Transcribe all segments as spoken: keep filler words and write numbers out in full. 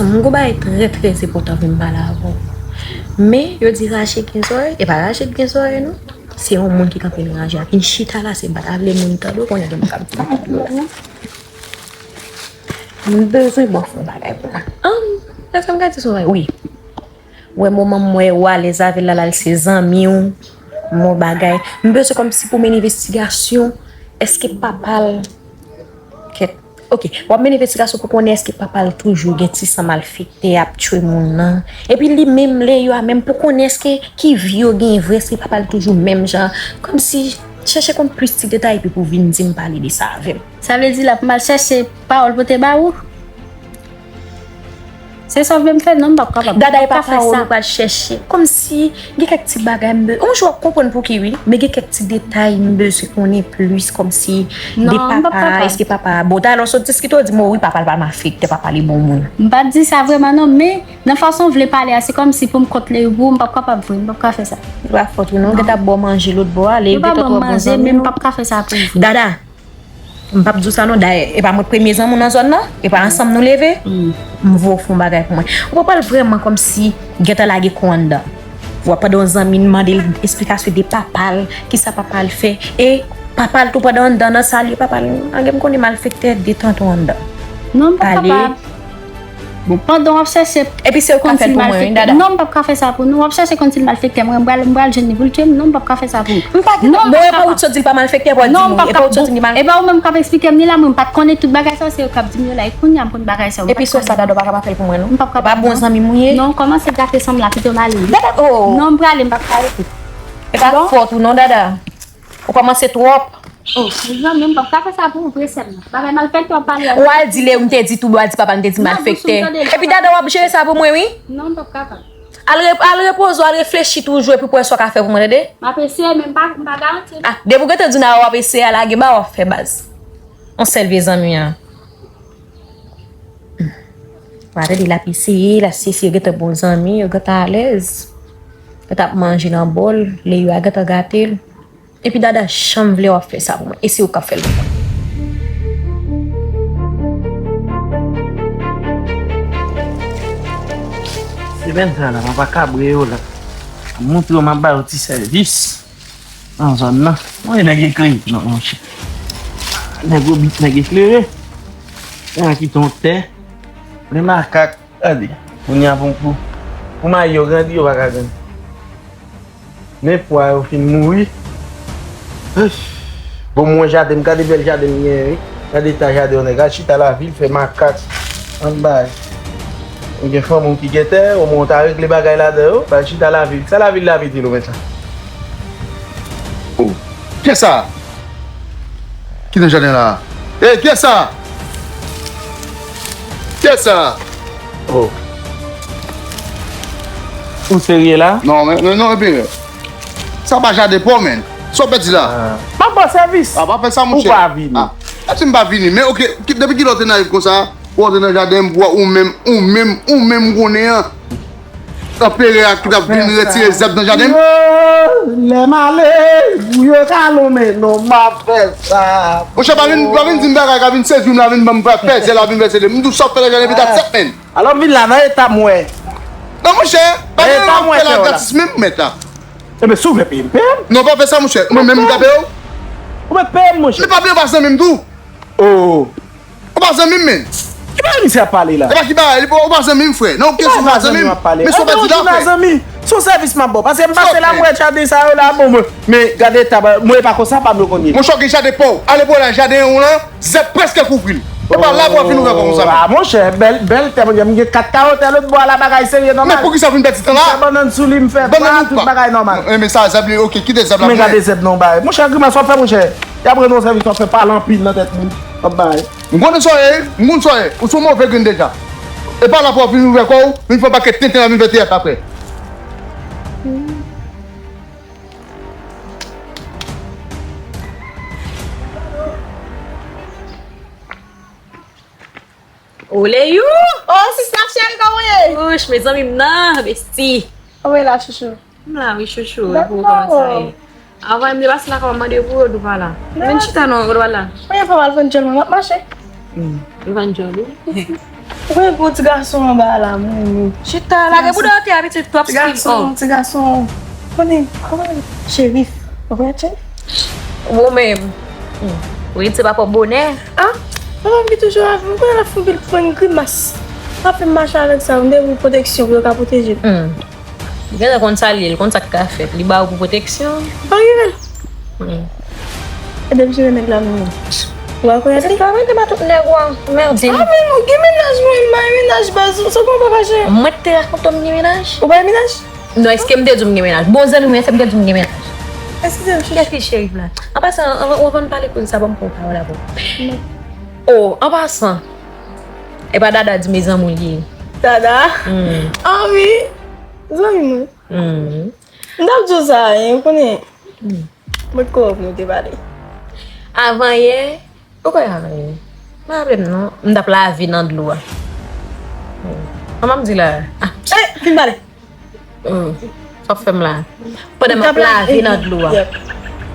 M gon bagay trè, trè enpòtan pou m pale avè w. Men, yo di raje gen zòrèy, e pa raje k gen zòrèy, non. Se yon moun ki kanpe nan raje a, vin chita la, se pa ta vle moun tande w, konnen gen m k ap di. M bezwen ba w fè yon bagay pou mwen. Ann, èske m ka di w yon bagay? Wi. Wè, moman m wè ou alèz avè l la, l al se zanmi w, m wè bagay. M bezwen kòmsi pou mennen envestigasyon, èske papa l, kèt. Ok, w ap mennen envestigasyon pou konnen èske papa l toujou gen ti san malfektè ap tchwe moun nan. Epi li menm, Leywa menm, pou konnen èske ki vi yo genyen vre, èske papa l toujou menm jan. Kòmsi, chèche konn plis ti detay, epi pou vin di m pale de sa avè m. Sa vle di l ap mal chèche pawòl pou te ba ou? Se sa w vle m fè? Non, m p ap kapab. Dada, e pa pawòl ou pral chèche. Kòmsi gen kèk ti bagay m be-, yon jou w ap konprann pouki, wi. Men gen kèk ti detay m bezwen konnen plis, kòmsi de papa, èske papa, bon, talè w sot diskite, w di m, o wi, papa l pa malfektè, papa l bon moun. M pa t di sa vrèman, non, men nan fason w vle pale a, se kòmsi pou m kont Leyou pou ou, m p ap kapab vre, m p ap ka fè sa. E pa fòt ou, non, yo gentan ap ba w manje lòt bò a, Leyou gentan twò bon zanmi w. Yo pa ban m manje, men m p ap ka fè sa pou ou. Dada, M p ap di w sa non, dayè, e pa mwen k premye zanmi w nan zòn nan, e pa ansanm nou leve, m voye w fè yon bagay pou mwen. Ou pa pral vrèman kòmsi gentan lage kou anndan. W ap pandan yon zanmi n mande l esplikasyon de papa l, kisa papa l fè, e papa l tou pandan anndan nan sa l ye, papa l, ange m konnen malfektè de tanto anndan. Non, m p ap kapab. Bon, pandan w ap chèche konn si l malfektè. Epi se ou k ap fè l pou mwen, wi, dada. Non, m p ap ka fè sa pou nou. W ap chèche konn si l malfektè, mwen, m pral, m pral jwenn li pou l tchwe m. Non, m p ap ka fè sa pou ou. M pa gen, non, m p ap kapab. Bon, e pa ou t sot di l pa malfektè, pou w di m, e pa ou t sot di m li malfektè. E pa ou menm k ap eksplike m li la, mwen, m pa t konnen tout bagay sa yo, se yo k ap di m yo la. E kounye a m konn bagay sa yo, m pa t konnen. Epi se sa, dada, w pa ka pa fè l pou mwen, non. M p ap kapab, non. Ou pa bon zanmi m ou ye? Non, kòmanse gate san m la, kite m ale. Dada, o. Non, m prale, m p ap ka rete. E pa fòt ou, non, dada. Ou kòmanse twòp. Oh, mezanmi, m p ap ka fè sa pou ou vre sè m nan. Bagay malfektè w ap pale a. Ou al di Leyou m te di tou, ou al di papa m te di malfektè. Epi dada w ap jere sa pou mwen, wi. Non, m p ap kapab. Al re-, al repoze w, al reflechi toujou, epi pou wè sa w ka fè pou mwen, tande? M ap eseye, men m pa, m pa garanti. Ah, depi w gentan di w w ap eseye, a lage ba w ap fè baz. Yon sèl vye zanmi an. Wa tande, l ap eseye, l ap eseye, yo gentan bon zanmi, yo gentan alèz. Yo t ap manje nan bòl, Leyou a gentan gate l. Epi dada janm vle w ap fè sa pou mwen. E se ou k ap fè l pou mwen. Semèn sa la, m ap akabre yo la. M montre yo m ap ba yo ti sèvis nan zòn nan. Mwen nèg eklere non, monchè. Nèg obit, nèg eklere. Nèg ki ton tè. Men makak, gade. Kounye a pou, pou, pou mayi yo grandi, yo pa ka grandi. Men pwa yo fin mouri. Bon, mwen jaden, m gade bèl jaden m genyen, wi. Gade eta jaden yon nèg. Al chita lavil, fè makak. Ann bay. Ou gen fanmi w ki gen tè, omwen w ta regle bagay ladan yo. Al chita lavil. Sa lavil la vle di nou menm sa? Oh. Kiyès sa? Ki nan jaden la? Ey, kiyès sa? Kiyès sa? Oh. Ou serye la? Non, men, men non, epi, sa pa jaden pa w, menn. Sa w pèdi la? Ah. M ap ba w sèvis. Ah, pa fè sa, monchè. Ou pa vini. Ah. Epi m pa vini. Men, oke, ki, depi kilè w te naif konsa? Ou antre nan jaden m, ou, ou menm, ou menm, ou menm konnen an. Anperè a ki t ap vin retire zèb nan jaden m. Yo, lè m ale, pou yo ka lonmen non, m ap fè sa. Monchè, pa vin, pa vin di m bagay, ka vin sezi m la, vin ban m pèzè la, vin pèzè de. M di w sa w fè nan jaden, epi dat sèt menn. Alò m vin la nan eta m wè. Non, monchè, pa gen anyen w ap fè la gratis menm, mèt la. Enben, si w vle peye m, peye m. Non, pa fè sa, monchè. Mwen menm m ka peye w. Ou mèt peye m, monchè. Men pa bliye w pa zanmi m tou. Oh. Ou pa zanmi m, menn. Ki bagay misye ap pale la? E pa ki bagay, li pa, ou pa zanmi m, frè. Nan yon kesyon ou pa zanmi m. Men sa w pèdi la, frè. Se yon sèvis m ap ba w. Paske m pase la, m wè jaden sa yo la, bon, mwen, men gade eta, mwen e pa konsa pa m yo konn ye. Monchè, w gen jaden pa w. Ale pou w la, jaden w lan, zèb prèske kouvri l. Ou pa la pou w ap vin ouvè kò konsa, menn. Ah, monchè, bèl, bèl tè, monchè, m gen kat kawo tè lòt bò a la, bagay serye nòmal. Men poukisa w vin pèdi tan la? M fè bannann sou li, m fè pa, tout bagay nòmal. Men sa, zèb li, oke, kite zèb la. Men gade zèb non, bagay. Monchè, grimas w ap fè, monchè. Y ap rann w sèvis w ap fè pale anpil nan tèt moun. W ap bay. M konnen sa w ye, m konn sa w ye. Ou se yon move grenn deja. E pa la pou w ap vin ouvè kò w, vin fè yon pakèt tenten la, vin fè teyat apre. Oleyou! Oh, sista cheri, kòman w ye? Wouch, mezanmi m nan, besti. Kòman w ye la, chouchou? M la wi chouchou, e pou ou kòman sa ye? Avan m te pase lakay w ap mande pou Rodou pa la. Vin chita non, Rodou pa la. Premye fwa m al vann djòl mwen, m ap mache. Hmm, ou vann djòl ou? Ou konnen pou ti gason anba la, mwen. Chita, lage bouda w atè a, pitit, twòp stil. Ti gason, ti gason. Konnen, kòman li? Cherif. Ou konnen Cherif? Ou menm. Hmm. Ou rete pa pòp bonè. Ah? Papa m ki toujou avè m, konnen l ap fè anpil prank grimas. L ap fè m mache avèk sa, m te pou pwoteksyon pou yo ka pwoteje m. Hmm. Li genlè konn sa l ye, li konn sa k ka fèt. Li ba ou pou pwoteksyon. Pa rive l. Hmm. E depi jere nèg la menm. Ou pa konnen li? Sa mete ma tout nèg ou an mèdi. Ah, men ou gen mennaj mwen, m bay mennaj baz, ou sa konn pa fache. Mwen te rakonte w m gen mennaj? Ou bay mennaj? Non, èske m te di w m gen mennaj? Bon zanmi mwen, èske m te di w m gen mennaj? Eskize m, chouchou. Kiyès ki Cherif la? An pasan, an, anvan n pale koze sa, ban m pran pawòl avè w. Oh, an pasan, e pa Dada di mezanmi w li ye. Dada? Hmm. Ah wi. Zanmi mwen. Hmm. M t ap di w sa, hein, ou konnen. Hmm. Mwen ko nou te pale. Avan yè, ou kwè avan yè? M pa raple m non. M t ap lave nan dlo a. Hmm. Kòman m di la? Ah. Eh, fin pale. Hmm. Sa w ap fè m la? Pandan m ap lave nan dlo a. Yep.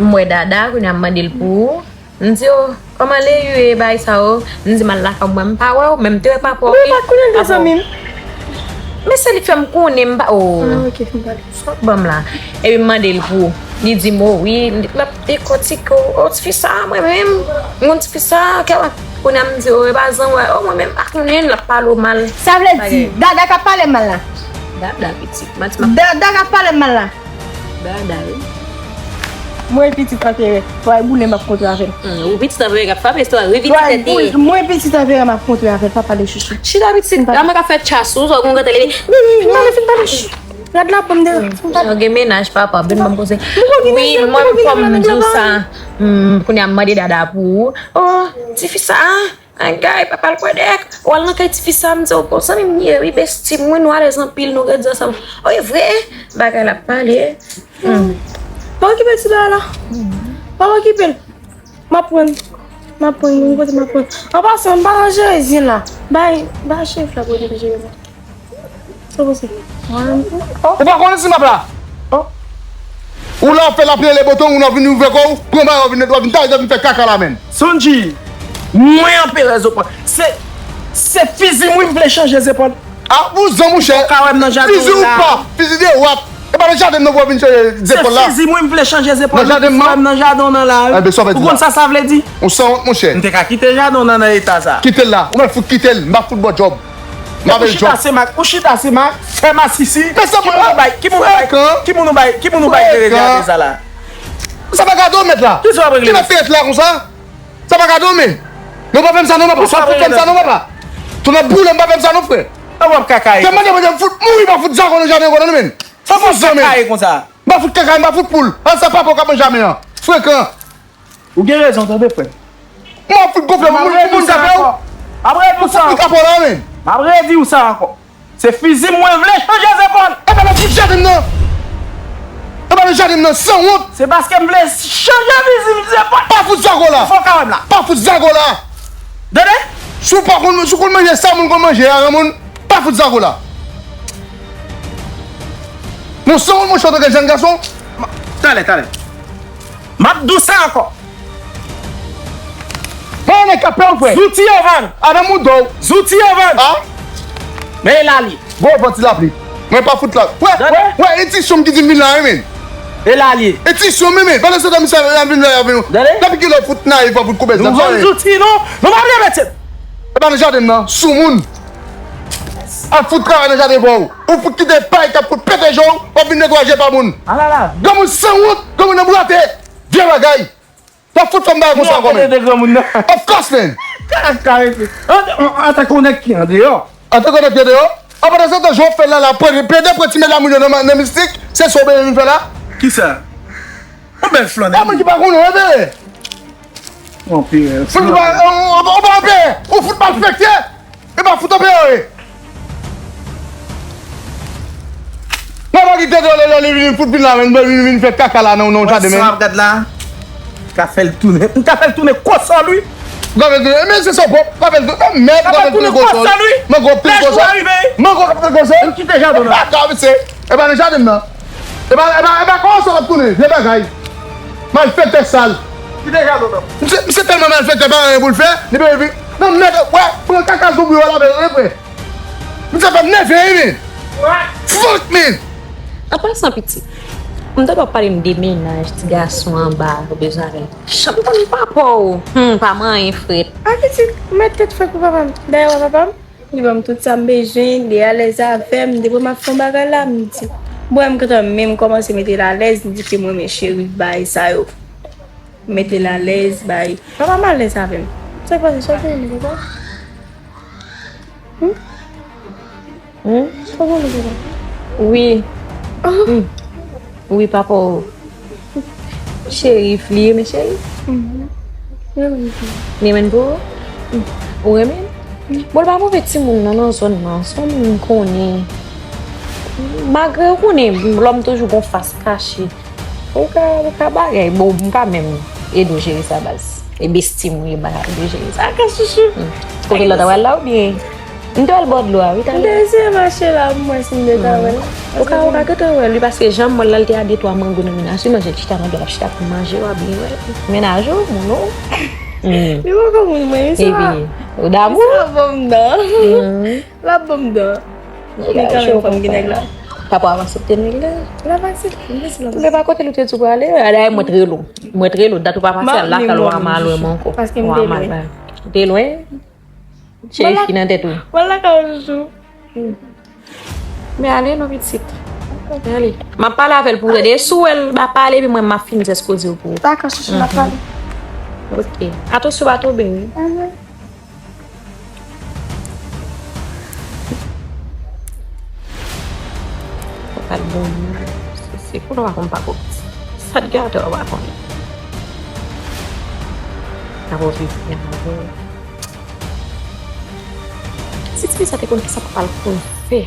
M wè Dada, kounye a m mande l pou ou. M di, "Oh, kòman Leyu e bay sa yo?" M di, "M al lakay mwen, m pa wè w, men m te wè papa w." Mwen pa t konnen l te zanmi m. Men se li k fè m konnen m pa, oh. Ah, ok, m pale. Sa w ap ban m la? Epi m mande l pou, li di m, "Oh, wi," l ap dekòtike, "Oh, tifi sa, mwen menm, m konn tifi sa, kè mwen." Kounye a m di, "Oh, e pa zanmi w, oh, mwen menm, m pa konnen l, l ap pale w mal." Sa vle di, Dada k ap pale m mal la? Dada, pitit, m a di m ap Dada k ap pale m mal la? Dada, wi. Mwen pitit antere. Fò ay boule m ap kontre avè l. Hmm, ou pitit antere k ap frape, se tou a revi ti tèt li. Mwen pitit antere m ap kontre avè l, pa pale chouchou. Chita pitit, la mwen ka fè chas ou, sa w konn gate li. Fin pale, fin pale. Rad la ban m de, fin pale. Ou gen mennaj, papa, vin ban m koze. Wi, mwen fò m di w sa. Hmm, kounye a m mande Dada pou ou. Oh, tifi sa, ah. Agay, papa l kwè dèyè. W al nan kay tifi sa, m di w, bon, zanmi m li ye, wi, besti m, wi, nou alèz anpil, nou grandi ansanm. O, e vre? Bagay l ap pale. Hmm. Pa okipe ti bagay la. Pa okipe l. M ap pran l. M ap pran l, yon kote m ap pran l. An pasan, m pa nan jere zen la. Bay, bay Cherif la pou li jere mwen. Sa w panse? Ou pa konnen si m ap la? Ou la w ap fè lapli anlè boton, ou nan vin ouvè kò w, pran bagay w vin netwaye, w vin tande, w vin fè kaka la menm. Sonji, mwen anperè Zopòt. Se, se fizi m wi m vle chanje zepòl. A, vouzan, monchè. Ou ka wè m nan jaden w la. Fizi ou pa, fizi de wap. E pa nan jaden m nan pou w vin chanje zepòl la. Se fizi m wi m vle chanje zepòl. Nan jaden m nan? Ou ka wè m nan jaden w nan la wi. Ou konn sa sa vle di? Ou sanwont, monchè. M te ka kite jaden w nan, nan eta sa. Kite l la. Ou mèt fout kite l. M pa fout ba w djòb. Ou chita se mak, ou chita se mak, fè masisi. Ki moun ou bay, ki moun ou bay, ki moun ou bay, ki moun ou bay de regle avè sa la? Sa pa gade w mèt la. Ki sa w ap regle? Ki mèt la konsa? Sa pa gade w men. Non, pa fè m sa non, papa. Pa fout fè m sa non, papa. Tou nan boule m, pa fè m sa non, frè. An w ap kakaye. Te mande mwen fout mouri, pa fout zago nan jaden ankò non men. Sa fout kakaye konsa. M pa fout kakaye, m pa fout poul. An sa papa w k ap manje a men an. Frekan. Ou gen rezon tande frè. Mwen ap fout gonfle moun, moun, moun sa fè w. M ap redi w sa ankò. M ap redi w sa ankò. Se fizi m mwen vle chanje zepòl. E pa nan fout jaden m nan. E pa nan jaden m nan, sanwont. Se paske m vle chanje fizi m zepòl. Pa fout zago la. Fò w ka wè m la. Pa fout zago la. Tande? Si w pa konn, si w konn manje sa moun konn manje a, granmoun, pa fout zago la. Moun sanwont, monchè, w te gen jèn gason. Talè, talè. M ap di w sa ankò. Mwen nèg k ap pè w, frè. Zouti yo vann. A nan mouda w. Zouti yo vann. A? Men e la li. Gwo van ti lapli. Mwen pa fout la. Wè, wè, wè, e ti chonm ki di m vin la, wi, men. E la li ye. E ti chonm, men, men. Pandan se tan, misye ap vin la, ap vin. Tande? Depi kilè w fout nayif, w fout koube zam. Nou vann zouti, non? Nou pa vle mete. E pa nan jaden m nan, soumoun. Al fout travay nan jaden pa w. Ou fout kite pay k ap fout pete je w, w ap vin netwaye je pa moun. Alala. Granmoun sanwont, granmoun anbourate. Vye bagay. W ap fout fè m bagay konsa ankò, men. Of course, man. Kaka, kaka. An, an, antanke yon nèg ki andeyò. Antanke yon nèg ki andeyò? An pandan se tan, jan w fè l la, la, pede pran ti medam moun yo nan, nan mistik, se sa w bezwen vin fè la? Kisa? Yon bèl flannè. A, moun ki pa konnen, anperè. Anperè. Moun ki pa, ou, ou, ou pa anperè. Ou fout malfektè. E pa fout anperè, wi. Mwen pa kite dole lè li vin fout vin la, men, vin, vin fè kaka la nan, nan jaden, men. Sa w ap gad la? Ka fè l tounen. M ka fè l tounen kòsòl, wi. Ka fè l tounen, men se sa w pwòp. Ka fè l tounen, mèd, ka fè l tounen kòsòl. Ka fè l tounen kòsòl, wi. Mango ap tounen kòsòl. Lè jou a rive, wi. Mango ap tounen kòsòl. Kite jaden w la. Kaka, mesye. E pa nan jaden m nan. E pa, e pa, e pa kòsòl ap tounen. Vye bagay. Malfektè sal. Kite jaden w nan. Misye, misye tèlman malfektè, pa anyen pou l fè. Li bezwen vin. Nan mèd, wè, pran kaka zonbi yo la, men, men, men. Misye fè m nève, wi, men. Fuck, men. An pasan, pitit, m tande w ap pale m de mennaj, ti gason anba, ou bezwen avè l. Jan m konn papa w, hmm, pa manyen frèt. A, pitit, mèt tèt frèt pou papa m. Dayè, wè papa m, li ban m tout sa m bezwen, li alèz avè m, depi m ap fè yon bagay la, m di, bon, m gentan menm kòmanse mete l alèz, m di ke m renmen cheri, bagay sa yo. Mete l alèz, bay. Papa m alèz avè m. Sa k pase? Sa w konnen, papa? Hmm? Hmm? Sa w konnen, papa? Wi. Ah. Hmm. Wi, papa w. Cherif, li renmen Cherif? Mhm. Li renmen pou ou? Li renmen pou ou? Hmm. Ou renmen? Hmm. Bon, l pa move timoun nan, nan zòn nan. Se yon moun m konnen. Malgre ou konnen, lòm toujou gon fas kache. Ou ka, ou ka bagay. Bon, m ka menm ede w jere sa, baz. E bestim ou ye, ba, ede w jere sa. Aka chouchou. Hmm. Kote lòt a wè la oubyen? M te wè l bò dlo a, wi, talè. M te eseye mache la pou m wè si m te ka wè l. Ou ka, ou ka gentan wè l, wi, paske jan m wè l la, l te a de twa mango nan men l. Aswè manje chita nan dlo, l ap chita pou manje, w ap byen wè l. Mennaj ou, moun ou. Hmm. Li poko moun mwen, wi, se pa. Epi, ou damou? Sa bon m nan. Hmm. L ap ban m dan. Men kanmenm, fò m gen nèg la. Papa w ap aksepte nèg la? L ap aksepte, men si l ap. Men pa kote li te di w prale, a, dayè mwen t rele w. Mwen t rele w, dat ou pa pase a, lakay ou a mal wè mwen ankò. Paske m te lwen. Ou te lwen? Cheri ki nan tèt ou. Mwen lakay ou, chouchou. Men ale non, pitit. Ale. M ap pale avè l pou tande. Si w wè l pa pale, epi mwen, m ap fin zès koze w pou ou. Dakò, chouchou, m ap pale. Ok. Atansyon, pa tonbe, wi. Pral bon, se, se pou nou pa konn pa konn. Sa t gate w pa konn. N ap viv byen avè w. Si ti fi sa te konn kisa papa l konn fè.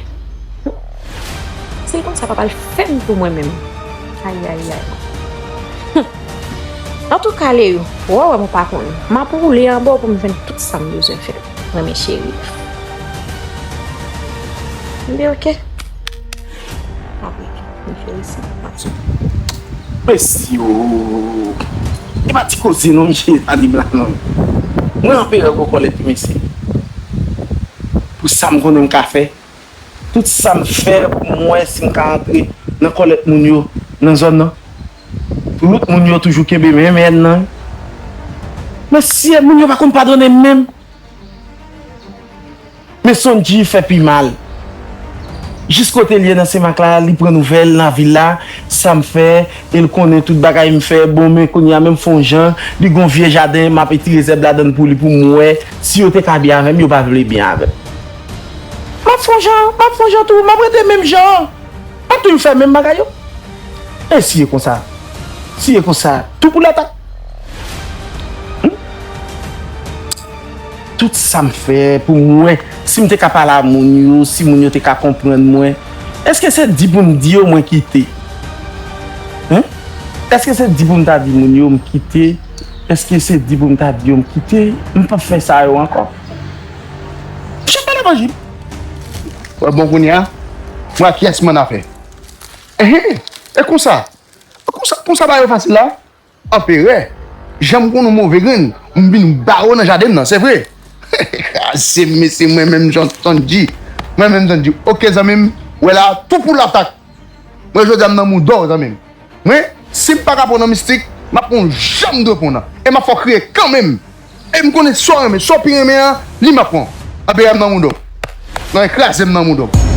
Si l konn sa papa l fè m pou mwen menm. Ayayay. Antouka, Leyou, wè, wè, mwen pa konnen. M ap woule anba w pou m jwenn tout sa m bezwen fè. Mwen, men cheri. M di, ok. Apre, m fè isi, m ap sou. Mesye, o. E pa ti koze non, misye, anime la non. Mwen anperè gwo kòlèt wi, mesye. Pou sa m konnen m ka fè. Tout sa m fè pou m wè si m ka antre nan kòlèt moun yo nan zòn nan. Tout moun yo toujou kenbe menm hèn nan. Mesye, moun yo pa konn padone m menm. Men Sondji fè pi mal. Jis kote l ye nan Senmak la, li pran nouvèl nan vil la, sa m fè, e l konnen tout bagay m fè. Bon, men kounye a menm fè yon jan, li gon vye jaden, m ap etire zèb ladann pou li pou m wè si yo te ka byen avè m, yo pa vle byen avè m. M ap fè yon jan, m ap fè yon jan tou, m ap rete menm jan. M ap toujou fè menm bagay yo. E si e konsa? Si e konsa, tou pou latak. Hmm? Tout sa m fè pou m wè si m te ka pale a moun yo, si moun yo te ka konprann mwen. Èske se di pou m di yo mwen kite? Hein? Èske se di pou m ta di moun yo m kite? Èske se di pou m ta di yo m kite? M p ap fè sa yo ankò. Chak levanjil. Wè bon kounye a, mwen ak kiyès m annafè. Enhen, e konsa, konsa, konsa bagay yo fasil la? Anperè, jan m konn ou move grenn, m vin ba ou nan jaden m nan, se vre. Kraze m, mesye, mwen menm jan Sondji. Mwen menm Sondji. Ok, zanmi m, wè la, tou pou latak. Mwen, jodi a, m nan mouda w, zanmi m. Mwen, si m pa ka pran nan mistik, m ap pran yon jan m dwe pran nan. E m ap fè w kriye kanmenm. E m konnen sa w renmen, sa w pi renmen an, li m ap pran. Anperè m nan mouda w. Nan kraze m nan mouda w.